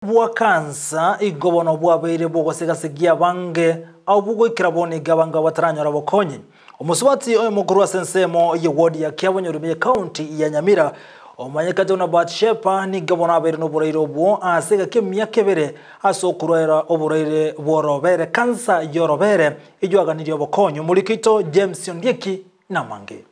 Bwa kansa igo bono bwabeire bw'ogosegasegia abange, abwo goikera bono iga abange bataranyora bokonyi. Omosubati oyomo korwa ase ensemo ye ward ya Kiabonyoru ime ye county ya Nyamira omanyekete buna Bathsheba nigo bono abeire noboraire obwo ase egeka emiaka ebere ase okorwaera oborwaire bw'orobere kansa y'orobere eyio aganirie obokonyi. Omoriki oito James Ondieki namange.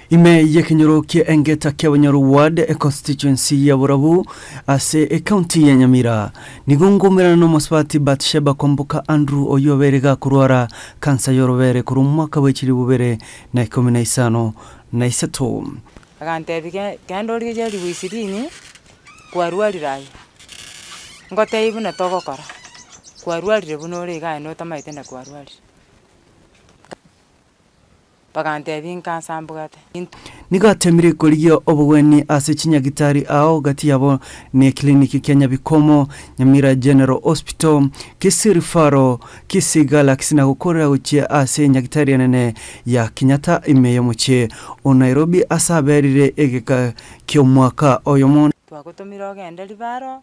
Ime y'ekenyoro kia Engeta Kiabonyoru Ward, econstituency ya Borabu ase ecounty ya Nyamira, nigo ngoumerana nomosubati Bathsheba Kwamboka Andrew oyio obeire gakorwara kansa y'orobere korwa omwaka bwe chilifu bibere na ikomi na isano na isato. Agantebia, Ge genda origererie elifu ishirini kwarwarire aye, ngotebie buna togokora, kwarwarire buna ore iga aye notamaete na kwarwarire. Bagantebia nkansa mbwate. Nigo atemire korigia obogwenia ase chinyagitari ao gati yabo ne clinic kia Nyabikomo, Nyamira General Hospital, Kisii Referral, Kisii Galaxy na gokorera gochia ase enyagitari enene ya Kenyatta ime y'omochie o Nairobi ase aberire egeka ki'omwaka oyomo. Twagotomire ogende ribaro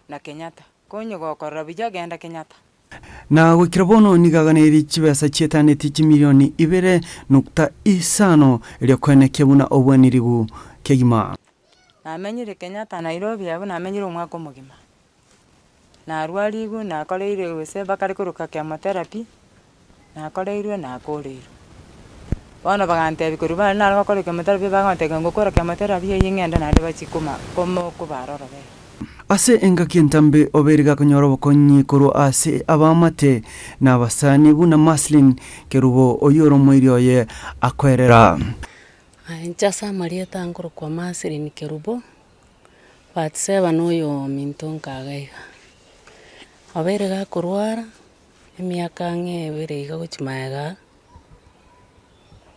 na Kenyatta, konye gokorora buya genda Kenyatta. Na goikera bono nigo aganeirie chibesa chietaneti chimilioni ibere nukta isano erio koenekia buna obwanirigu kegima. Namenyire Kenyatta Nairobi abwo namenyire omwaka omogima. Narwarigwe nakoreirwe gose bakare koroka chemotherapy, nakoreirwe nakoreirwe. Bono bagantebia korwa bare nare gokora chemotherapy bagontebia ngokora chemotherapy eyio ng'ende naende bachie koma komo kobara orobere. Ase engaki entambe obeire gakonyora obokonyi korwa ase abaamate na abasani buna Maslin Kerubo oyio ore omoiri oye akoerera. Inche ase amarieta nkorokwa Maslin Kerubo, Bathseba noyo ominto nkaga iga. Obeire gakorwara, emiaka ang'e ebere iga gochia magega,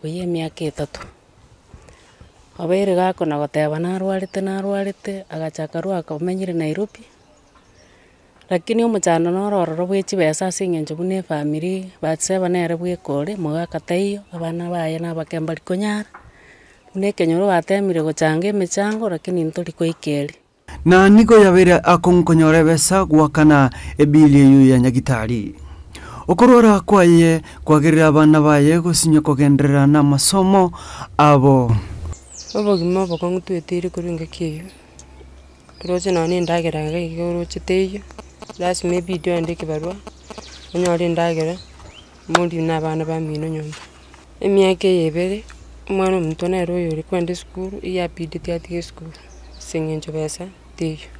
buya emiaka etato. Obeire gakona goteba narwarete narwarete, agachaka rwa akamenyire Nairobi, lakini omochando noro ororo bwa chibesa ase eng'encho buna efamiri, Bathseba nere bweka ore, mogaka taiyo, abana baye na abake mbari konyara, buna ekenyoro batemire gochanga emechango lakini ntori koika erio. Na nigo yabeire akong'u-konyora ebesa goakana ebili eyio ya nyagitari. Okorwara kwaye kwagerire abana baye gosinywa kogenderera namasomo abo. Obogima obokong'u tweteire korwa engaki eyio, toroche nonye na endagera iga iga oroche teiyo, lasima ebidi ogende ekebarua, onyore endagera, morie na abana bamino nyomba. Emiaka eye ebere, omwana omonto nere oyo ore kwenda esukuru, eywo abidete atige esukuru, ase eng'encho besa teiyo.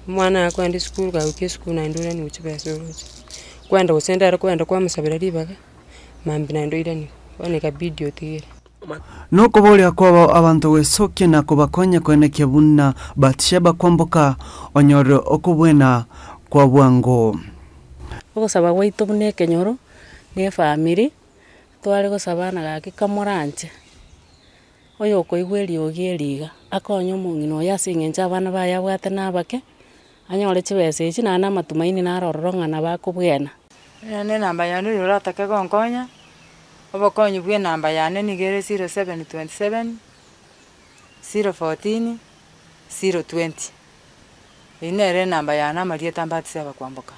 Omwana akoenda esukuru kagoika esukuru naende oiraniwe chibesa oroche, kwenda gose ndero kwenda kwamosabera ribaga, mambia naende oiraniwe, bono ekabidi otigere. Nokoboria kwabo abanto gwesokia na kobakonya koenekia buna Bathsheba kwamboka onyorire okobwena kwa bwango. Ogosaba gwaito buna ekenyoro, na efamiri, Tware gosabana gaki kamoranche, oyokoigwa eriogi eri iga, akonye omong'ina oyo ase eng'encho abana baye abwate na abake, anyore chibesa echi naende na amatumaini naro ororo ng'a nabo akobwena. Naende enamba yane oyo oratake gonkonya, obokonyi bwa enamba yane nigo ere 0727, 014, 020. Eyio nere enamba yane amarieta Bathsheba Kwamboka.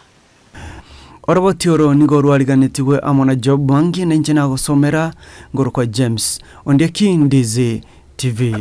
Oroboti oro nigo rwariganetigwe amo na Job Mwangi na inche nagosomera ngorokwa James Ondieki Ndizi TV.